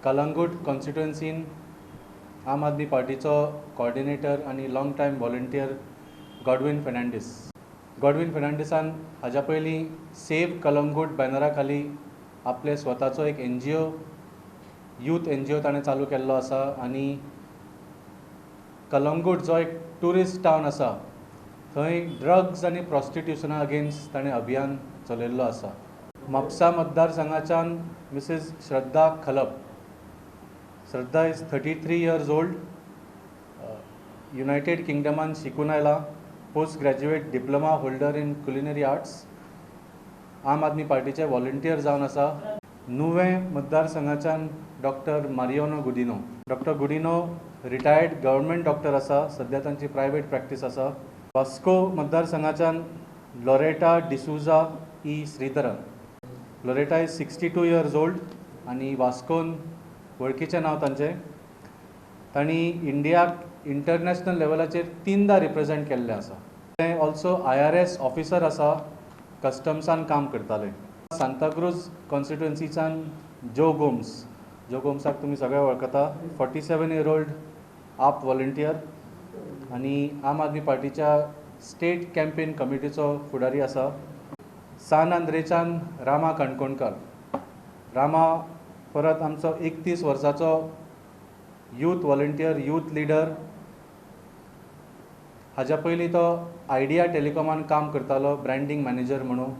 कलंगूट कॉन्स्टिट्युएन्सीन आम आदमी पार्टीचो कॉर्डिनेटर आनी long time volunteer Godwin Fernandes. Godwin फेर्नांडीसान हाज्या पयलीं सेव कलंगूट बॅनरा खाली आपले स्वताचो एक एनजीओ, यूथ एनजीओ ताणें चालू केल्लो आसा आनी कलंगूट जो एक ट्युरिस्ट टावन आसा थंय ड्रग्स आनी प्रोस्टिट्युशना अगेन्स्ट ताणें अभियान चलयल्लो आसा. Mapusa मतदारसंघाच्यान Mrs Shraddha Khalap. Shraddha is 33 years old, United किंगडमान शिकून आयला, post graduate diploma holder in culinary arts, Aam Aadmi पार्टीचे व्हॉलंटियर जावन आसा. नुवें मतदारसंघाच्यान doctor Mariano Godinho. Doctor Godinho retired government doctor आसा, सद्या तांची प्रायवेट प्रॅक्टीस आसा. Vasco मतदारसंघाच्यान Loretta D'Souza E Sreedharan. Loretta is 62 years old आनी वास्कोन वळखीचें नांव तांचें. तांणी इंडियाक इंटरनॅशनल लेवलाचेर 3दा रिप्रेजेंट केल्लें आसा. ते ऑल्सो IRS officer आसा, कस्टम्सान काम करताले. सांताक्रूज कॉन्स्टिट्युएन्सीच्यान जो गोम्स. जो गोम्साक तुमी सगळे वळखता, 47 year old आप व्हॉलंटियर आनी आम आदमी पार्टीच्या स्टेट कॅम्पेन कमिटीचो फुडारी आसा. सान आंद्रेच्यान रामा काणकोणकार. रामा परत आमचो 31 वर्साचो यूथ व्हॉलंटियर, यूथ लिडर. हाज्या पयलीं तो आयडिया टेलिकॉमान काम करतालो ब्रँडींग मॅनेजर म्हणून.